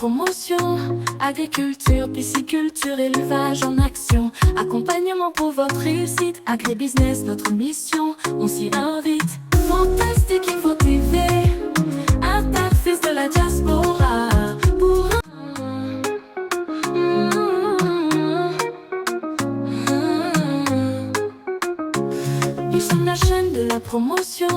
promotion. Agriculture, pisciculture, élevage en action. Accompagnement pour votre réussite. Agribusiness, notre mission, on s'y invite. Fantastique Info TV, interface de la diaspora. Pour un. Nous sommes la chaîne de la promotion.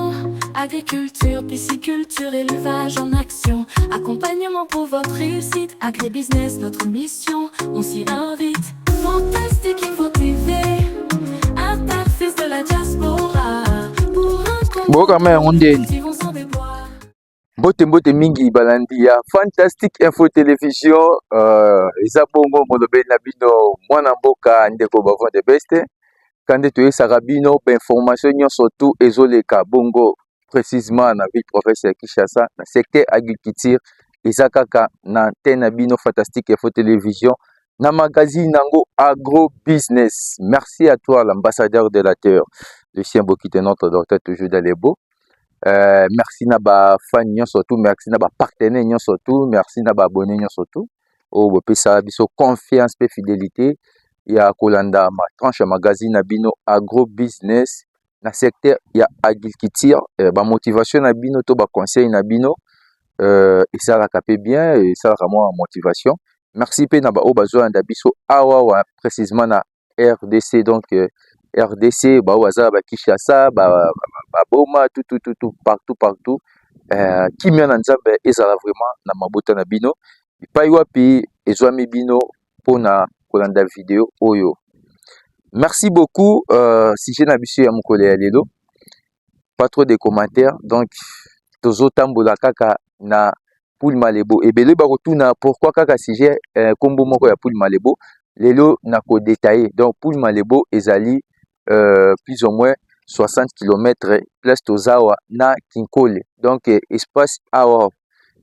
Agriculture, pisciculture, élevage en action. Accompagnement pour votre réussite. Agribusiness, notre mission, on s'y invite. Fantastique Info TV, interface de la diaspora. Pour un Congo Bokama yango ndeni. cultivons sans déboire. Mbote, mbote mingi, balandi ya Fantastique Info Télévision. Eza bongo molobeli na bino, mwana mboka, ndeko Bavon de Best. Ka nde toyesaka bino bainformation nyonso tu ezoleka bongo précisement na ville province ya Kinshasa na secteur agriculture. Eza kaka na antenne na bino Fantastique Info Télévision, na magazine nango Agro Business. Merci à toi, l'ambassadeur de la terre, Lucien Bokite, notre docteur, toujours dans les beaux. Merci na bafan nyonso tu, merci na bapartenaire nyonso tu, merci na baabonné nyonso tu oyo bopesa biso confiance mpe fidélité ya kolanda matranche ya magazine na bino Agro Business na secteur ya agriculture. Bamotivation na bino to baconseil na bino esalaka mpe bien, esalaka mwa motivation. Merci mpe na baoyo bazolanda biso awawa précisement na RDC, donc RDC, baoyo baza na bakinshasa, baboma, tutututu, partout partout. Kimia na Nzambe ezala vraiment na mabota na bino bipai wapi ezwami bino mpona kolanda video oyo. Merci beaucoup. Sujet na biso ya mokolo ya lelo, pas trop de commentaires, donc tozotambola kaka na Pool Malebo. Ebele bakotuna pourquoi kaka sujet nkombo moko ya Pool Malebo lelo. Na kodétailler, donc Pool Malebo ezali plus ou moins 60 km place toza awa na Kinkole. Donc espace awa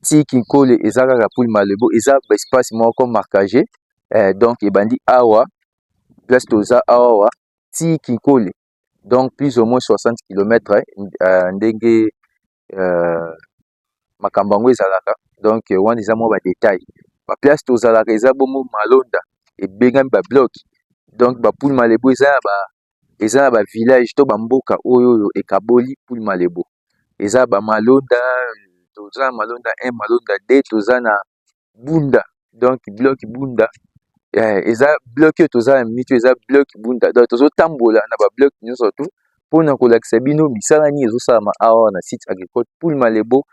ti Kinkole eza kaka Pool Malebo, eza baespace moko marquage. Donc ebandi awa place toza awa ti Kinkole, donc plus ou moins 60 km. Ndenge makambo yango ezalaka, donc wana eza mwa badétail. Baplace tozalaka eza bongo Malonda, ebengami babloc. Donc bapool Malebo eza na bavillage to bamboka oyo ekaboli Pool Malebo. Eza bamalonda, toza na Malonda 1, Malonda 2, toza na Bunda, donc bloc Bunda. Eza bloc oyo toza na minute, eza bloc Bunda. Donc tozotambola na babloc nyonso tu mpona kolakisa bino misala nini ezosalama awa na site agricole Pool Malebo,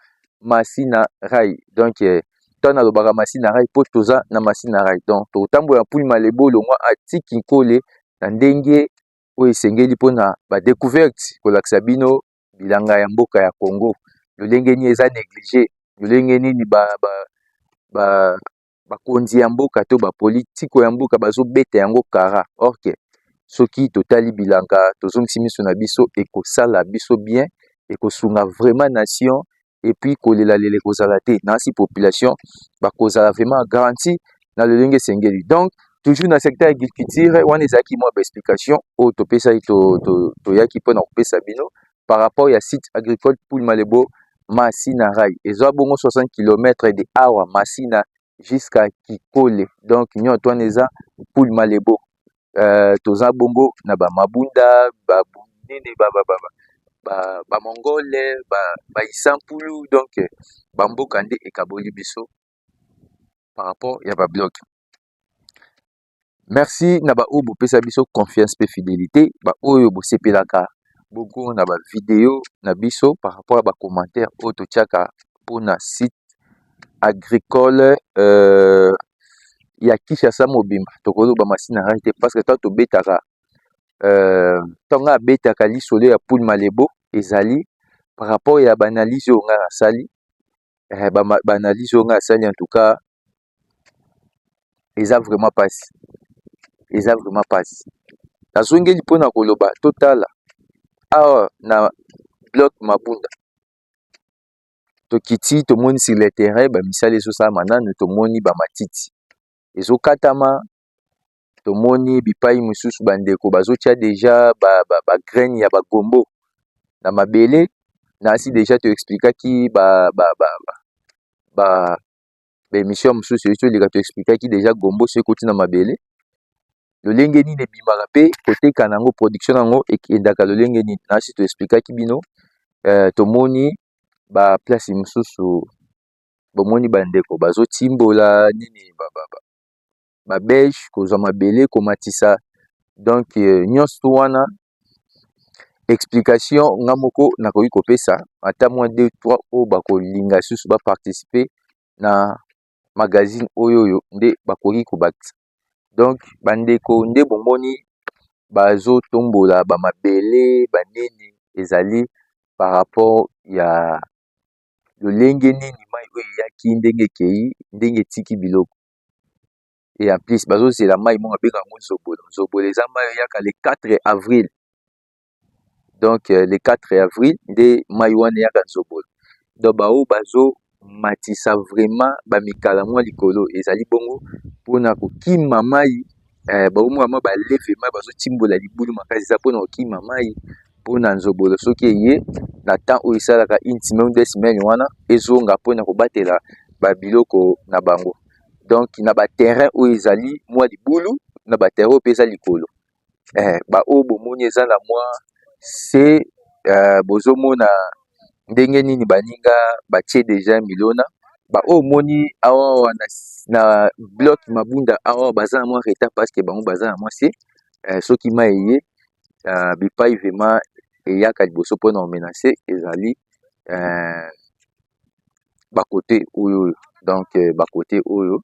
Masina Rail. Donc ntango nalobaka Masina Rail, mpo toza na Masina Rail. Donc tokotambola Pool Malebo longwa ati Kinkole na ndenge oyo esengeli mpona badécouverte, kolakisa bino bilanga ya mboka ya Congo, lolenge nini eza négligé, lolenge nini bakonzi ya mboka to bapolitiko ya mboka bazobeta yango kara. Or que soki totali bilanga, tozongisi miso na biso, ekosala biso bien, ekosunga vraiment nation, et puis kolelalela ekozala te nasi, population bakozala vraiment garantie na lolenge esengeli. Donc toujours na secteur agriculture, wana ezalaki mwa baexplication oyo topesaki, toyaki mpona kopesa bino par rapport ya site agricole Pool Malebo, Masina Rail. Ezwa bongo 60 km de awa Masina jusqu'à Kikole. Donc nyonso wana eza Pool Malebo. Toza bongo na bamabunda, nini, bamongole, baisampulu, donc bamboka nde ekaboli biso par rapport ya babloc. Merci na baoyo bopesa biso confiance mpe fidélité, baoyo bosepelaka bongo na bavideo na biso par rapport ya bacommentaire oyo totiaka mpona site agricole ya Kinshasa mobimba. Tokoloba Masina Rai te, parce que ntango tobetaka, ntango abetaka lisolo ya Pool Malebo, ezali par rapport ya baanalyse oyo ngai nasali. Baanalyse oyo ngai asali, en tout cas eza vraiment mpasi, eza vraiment mpasi. Nazongeli mpona koloba, totala awa na bloc Mabunda. Tokiti, tomoni sur le terrain bamisala ezosalama nanu. Tomoni bamatiti ezokatama, tomoni bipai mosusu bandeko bazotia déjà bagraine ya bagombo na mabele. Nasi déjà toexplikaki ba, ba, ba, ba, ba Baémission mosusu euti oleka, toexplikaki déjà gomboso ekoti na mabele lolenge nini, ebimaka mpe koteka na yango, production na yango ekendaka lolenge nini. Nasi toexplikaki bino. Tomoni baplace mosusu, bomoni bandeko bazotimbola nini, babêche, kozwa mabele, komatisa. Donc nyonso wana explication nga moko nakoki kopesa ata mwa 2 3 oyo bakolinga lisusu baparticipe na magazine oyo nde bakoki kobakisa. Donc bandeko, nde bomoni bazotombola bamabele banini, ezali par rapport ya lolenge nini mai oyo eyaki, ndenge ekei, ndenge etiki biloko. Et en plus bazozela mai moko abenga yango nzobolo. Nzobolo eza mai oyo eyaka le 4 avril. Donc le 4 avril nde mai wana eyaka, nzobolo. Donc baoyo bazomatisa vraiment bamikala mwa likolo, ezali bongo mpona kokima mai. Baomona mwa baleve mai, bazotimbola libulu makasi, eza mpona kokima mai, mpona nzobolo soki eye na temps oyo esalaka une semaine ou 2 semaines wana, ezonga mpona kobatela babiloko na bango. Donc na baterrain oyo ezali mwa libulu, na baterrain oyo mpe eza likolo, baoyo bomoni eza na mwa se, bozomona ndenge nini baninga batie déjà milona. Baoyo omoni awa na bloc Mabunda awa, baza na mwa retard parce que bango baza na mwa se. Soki mai eye, bipai vraiment eyaka liboso mpona komenacer ezali bakote oyo. Donc bakote oyo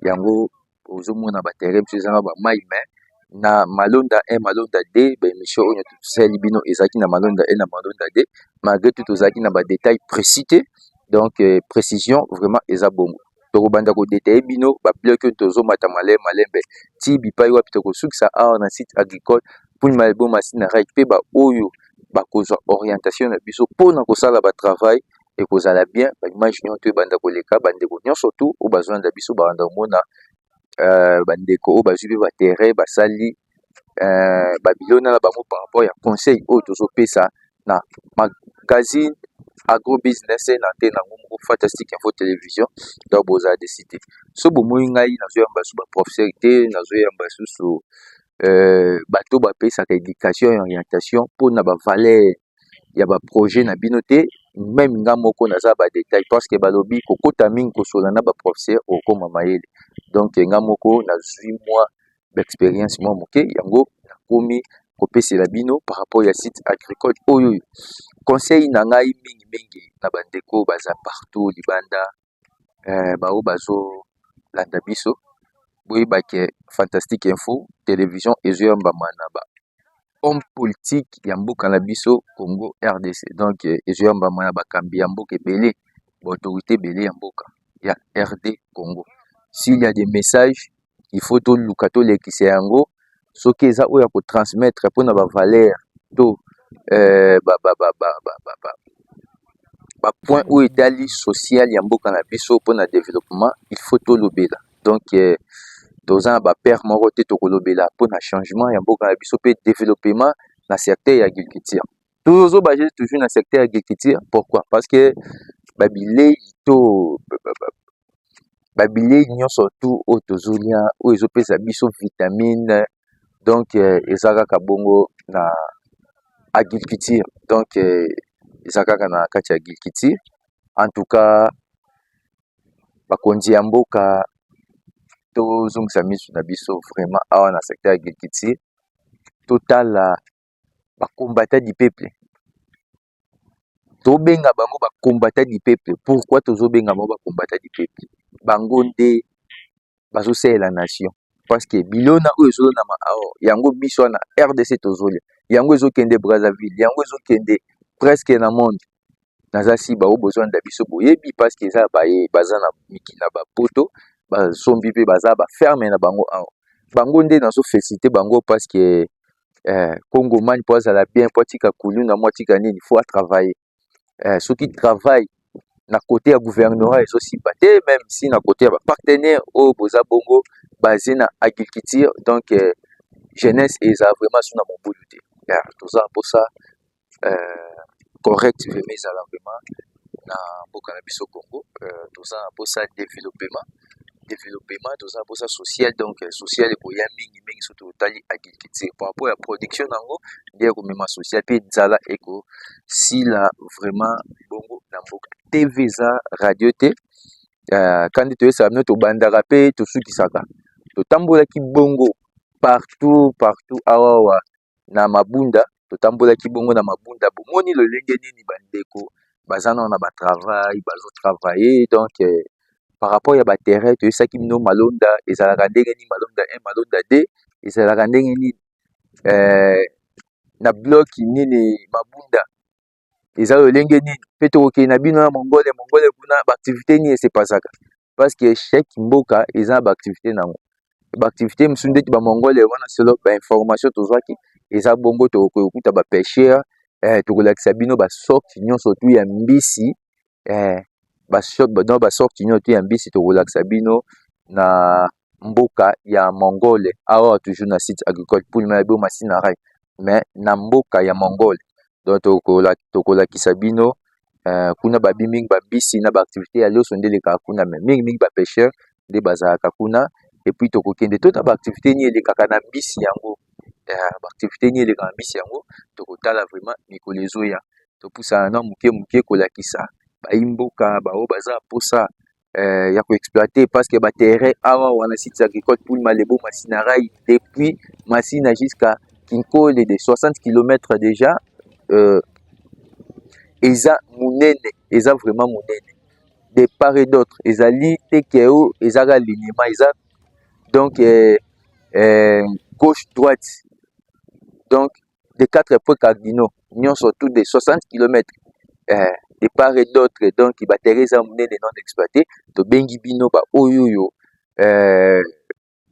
yango ozomona baterrain biso eza na bamai. Mais na Malonda 1, Malonda 2, baémission oyo tosali bino ezalaki na Malonda 1, na Malonda 2. Malgré tout tozalaki na badétail précis te. Donc précision vraiment eza bongo, tokobanda kodétailler bino babloc oyo, tozomata malembe malembe ti bipai wapi tokosukisa awa na site agricole Mpuni Maleboma na right. Mpe baoyo bakozwa orientation na biso mpona kosala batravail, ekozala bien. Baimage nyonso ebanda koleka, bandeko nyonso tu oyo bazolanda biso babanda komona bandeko oyo bazwi mpe baterrain, basali babilona na bango par rapport ya conseil oyo tozopesa na magazine Agro Business na te nango moko Fantastique Info Télévision. Donc bozala décidé. So bomoi ngai nazoyamba su baprofesseur te, nazoyamba susu bato bapesaka éducation ya orientation mpona bavaleur ya baprojet na bino te. Même nga moko naza badétail parce que balobi kokota mingi kosola na baprofesseur, okokoma mayele. Donc nga moko nazwi mwa baexpérience mwa moke, yango nakomi kopesela bino par rapport ya site agricole oyo. Conseil na ngai mingimingi na bandeko baza partout libanda, baoyo bazolanda biso, boyeba ke Fantastique Info Télévision ezoyambama na ba homme politique ya mboka na biso Congo RDC. Donc ezoyambama na bakambi ya mboka ebele, baautorité ebele ya mboka ya RD Congo. S'il y a des messages, il faut toluka tolekisa yango. Soki eza oyo ya kotransmettre mpona bavaleur to bapoint oyo etali social ya mboka na biso mpona développement, il faut tolobela. Donc toza na bapere moko te, tokolobela mpona changement ya mboka na biso mpe développement na secteur ya agriculture. Tozobaser toujours na secteur ya agriculture. Pourquoi? Parce que babilei to babilei nyonso tu oyo tozolia, oyo ezopesa biso vitamine, donc eza kaka bongo na agriculture. Donc eza kaka na kati ya agriculture. En tout cas bakonzi ya mboka, tozongisa miso na biso vraiment awa na secteur ya agriculture. Totala bacombattant du peuple, tobenga bango bacombattant du peuple. Pourquoi tozobenga bango bacombattant du peuple? Bango nde bazosalela nation, parce que bilona oyo ezolonama awa, yango biso wana RDC tozolia yango, ezokende Brazzaville, yango ezokende presque na monde. Naza si baoyo bozolanda biso boyebi, parce que eza baye baza na mikili na bapoto, basombi mpe baza baferme na bango awa. Bango nde nazoféliciter bango, parce que congomani mpo azala bien, mpo atika kuluna mpo atika nini, faut atravailler. Soki travail na côté ya gouvernorat ezosimba te, même si na côté ya bapartenaire oyo boza bongo basé na agriculture, donc jeunesse eza vraiment su na mobulu te. Toza mposa correct vraiment, ezala vraiment. Na mboka na biso Congo, toza na mposa développement, développement, toza na mposa social. Donc social ekoya mingi mingi soki totali agriculture par rapport ya production nango nde ekomema social, mpe nzala ekosila vraiment bongo na mboka. TV eza radio te. Kandi toyesaka bino, tobandaka mpe tosukisaka. Totambolaki bongo partout partout awawa na Mabunda. Totambolaki bongo na Mabunda, bomoni lolenge nini bandeko baza nano na batravail, bazotravaille. Donc par rapport ya baterrain, toyesaki bino malonda ezalaka ndenge nini, malonda 1, malonda 2 ezalaka ndenge nini, na bloc nini, Mabunda eza lolenge nini. Mpe tokokende na bino na Mongole. Mongole kuna, baactivité nini esepasaka? Parce que chaque mboka eza na baactivité nango, baactivité mosusu ndeti bamongole wana. Selo bainformation tozwaki eza bongo, tokokuta bapêcheur, tokolakisa bino basorte nyonso tu ya mbisi, donc basorte nyonso tu ya mbisi tokolakisa bino na mboka ya Mongole awa, toujours na site agricole Pulma ya bio Masina Rai, mais na mboka ya Mongole. Donc tokolakisa bino kuna babi mingi bambisi na baactivité ya loso nde elekaka kuna, mais mingimingi bapêcheur nde bazalaka kuna. Et puis tokokende tota baactivité nini elekaka na mbisi yango, baactivité nini elekaka na mbisi yango, tokotala vraiment mikolo ezoya. Topusana na moke moke kolakisa bayimboka baoyo baza mposa ya koexploiter, parce que baterrain awa wana, site agricole Poul Malebo Masina Rai, depuis Masina jusqu'à Kinkole de 60 km déjà, eza monene, eza vraiment monene de part et d'autre. Ezali te ke oyo ezaka alignement, eza donc gauche, droite, donc de quatre points cardinaux nyonso, tout de 60 km de part et d'autre. Donc baterrain eza monene non exploité. Tobengi bino baoyo oyo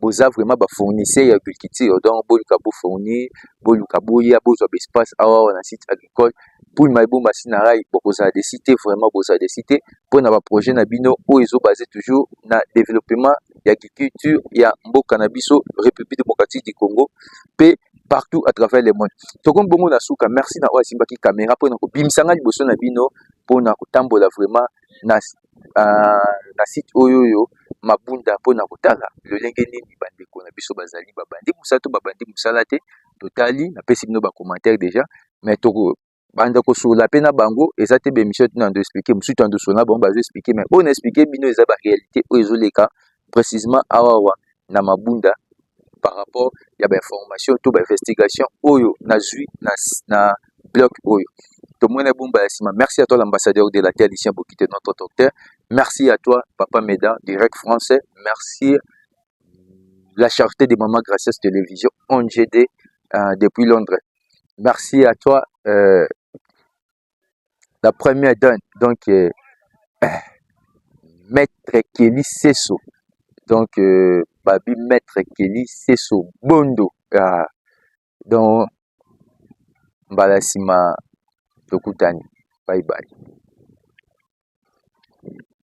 boza vraiment bafournisseur ya agriculture, donc boluka bofournir, boluka boya bozwa baespace awa na site agricole Poul Malebo Masina Rai. Bokozala déçus te, vraiment bozala déçus te mpona baprojet na bino oyo ezobase toujours na développement ya agriculture ya mboka na biso, République démocratique du Congo, mpe partout à travers le monde. Tokomi bongo na suka. Merci na oyo asimbaki caméra mpona kobimisanga liboso na bino mpona kotambola vraiment na site oyo Mabunda, mpona kotala lolenge nini bandeko na biso bazali, babandi mosala to babandi mosala te. Totali, napesi bino bacommentaire déjà, mais tokobanda kosolola mpe na bango. Eza te baémission tina ndo expliquer mosusu, tando solola na bango, bazo expliquer, mais oyo na expliquer bino eza baréalité oyo ezoleka précisément awawa na Mabunda par rapport ya bainformation to bainvestigation oyo nazwi na bloc oyo tomoni bomba ya nsima. Merci à toi, l'ambassadeur de la terre, Lucien Bokite, notre docteur. Merci à toi, papa Meda, direct français. Merci la charité de Maman Gracias Télévision ONGD depuis Londres. Merci à toi, la première donne, donc maître Kelly Sesso, donc babi maître Kelly Sesso Bondo. Donc mbala nsima tokutani. Bye bye.